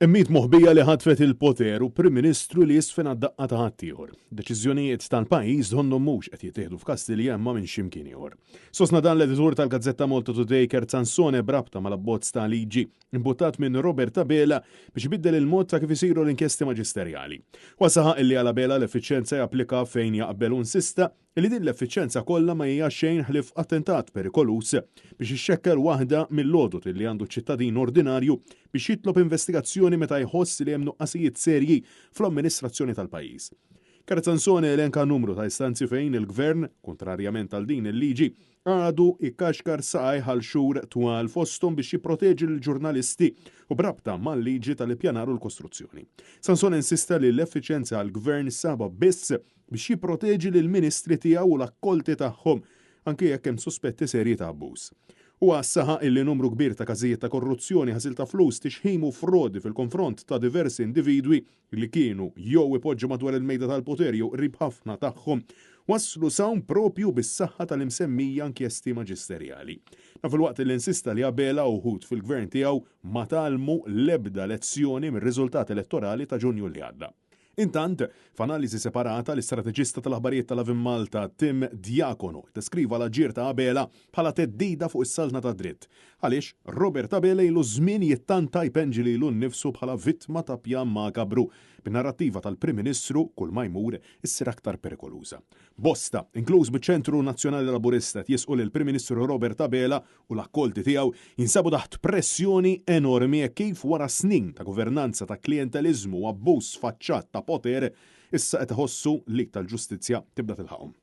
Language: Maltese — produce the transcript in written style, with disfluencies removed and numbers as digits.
Immiet moħbija li ħatfet il-poter u Prim Ministru li jisfen għad-daqqa ta' ħaddieħor. Deċiżjonijiet tal-pajjiż donnhom mhux qed jittieħdu f'Kastilja imma minn xi mkien ieħor. Sostna dan l-editur tal-gazzetta Malta Today Kurt Sansone b'rabta mal-abbozz ta' liġi imbuttat minn Robert Abela biex ibiddel il-mod ta' kif isiru l-inkjesti maġisterjali. Huwa saħaq illi għal Abela l-effiċjenza japplika fejn jaqbel u insista li din l-effiċjenza kollha ma hija xejn ħlief attentat perikoluż biex ixxekkel waħda mill-għodod li għandu ċ-ċittadin ordinarju biex jitlob investigazzjoni meta jħoss li hemm nuqqasijiet serji fl-amministrazzjoni tal-pajjiż. Kurt Sansone elenka numru ta' istanzi fejn il-Gvern, kuntrarjament għal din il-liġi, għadu jkaxkar saqajh għal xhur twal fosthom biex jipproteġi lill-ġurnalisti u b'rabta mal-liġi tal-ippjanar u l-kostruzzjoni. Sansone insista li l-effiċjenza għall-Gvern sabha biss biex jipproteġi lill-ministri tiegħu u l-akkolti tagħhom, anki jekk hemm suspetti serji ta' abbuż. Huwa saħaq illi numru kbir ta' każijiet ta' korruzzjoni, ħasil ta' flus, tixħim u frodi fil-konfront ta' diversi individwi li kienu jew ipoġġu madwar il-mejda tal-poter jew qrib ħafna tagħhom, waslu s'hawn proprju bis-saħħa tal-imsemmija inkjesti maġisterjali. Dan filwaqt li insista li Abela u wħud fil-Gvern tiegħu ma tgħallmu l-ebda lezzjoni mir-riżultat elettorali ta' Ġunju li għadda. Intant, f'analiżi separata, l-istrateġista tal-aħbarijiet tal-Lovin Malta, Tim Diacono, iddeskriva l-aġir ta' Abela bħala theddida fuq is-saltna tad-dritt. Għaliex Robert Abela ilu żmien jittanta jpenġi lilu nnifsu bħala vittma ta' pjan makabru, bin-narrattiva tal-Prim Ministru kull ma jmur issir aktar perikoluża. Bosta, inkluż miċ-Ċentru Nazzjonali Laburista, qed jisqu li l-Prim Ministru Robert Abela u l-akkolti tiegħu jinsabu taħt pressjoni enormi hekk kif wara snin ta' governanza ta' klijenteliżmu u abbuż sfaċċat ta' poter issa qed iħossu l-id tal-ġustizzja tibda tilħaqhom.